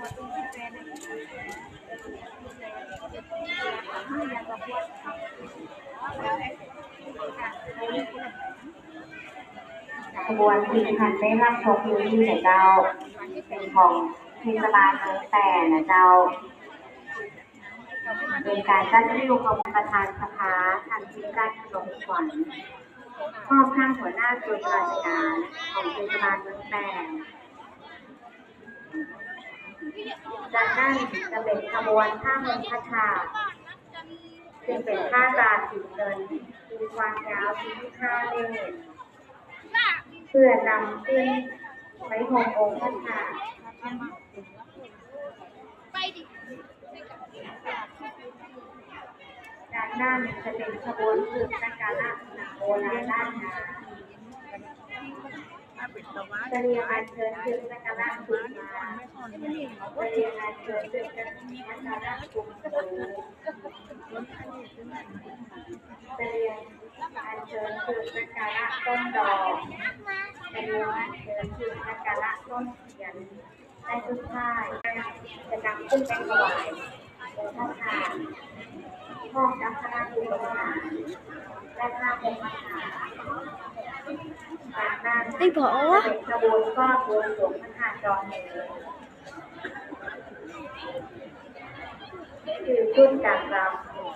ຂະບວນທີ່ທ່ານໄດ້ຮັບຊົມຢູ່ນີ້ນະເຈົ້າ ເປັນຂອງເທດສະບານເມືອງແປນະເຈົ້າ. ເປັນການຈັດຄິວຂອງປະທານສະພາ ທ່ານ ຈິງຈັດ ອຸດົມສະຫວັນ ພ້ອມທັງຫົວໜ້າສ່ວນລາຊະການຂອງເທດສະບານເມືອງແປນ. ຈາກນັ້ນຈະເປັນຂະບວນຜ້າຫົ່ມພະທາດ ຊຶ່ງເປັນຜ້າຕາສີເງິນ ມີຄວາມຍາວສີ່ສິບຫ້າເມດ ເພື່ອນຳຂຶ້ນໄປຫົ່ມອົງພະທາດ. ຈາກນັ້ນຈະເປັນຂະບວນເຄື່ອງສັກກາລະໂບລານລ້ານນາ. ສະລຽງອັນເຊີນເຄື່ອງສັກກາລະຂຶ້ນມາ. ສະລຽງອັນເຊີນເຄື່ອງສັກກາລະກຸມໂຕ. ສະລຽງອັນເຊີນເຄື່ອງສັກກາລະຕົ້ນດອກ. ສະລຽງອັນເຊີນເຄື່ອງສັກກາລະຕົ້ນທຽນ. ແລະສຸດທ້າຍຈະນຳຂຶ້ນໄປຖວາຍອົງພະທາດ ພ້ອມກັບຄະນະຜູ້ບໍລິຫານ ແລະ ພະອົງຄະທາດ. ຈາກນັ້ນຈະເປັນຂະບວນຟ້ອນບວງສວງພະທາດດອນເໜືອ ຄືຊຸດກາງລຳ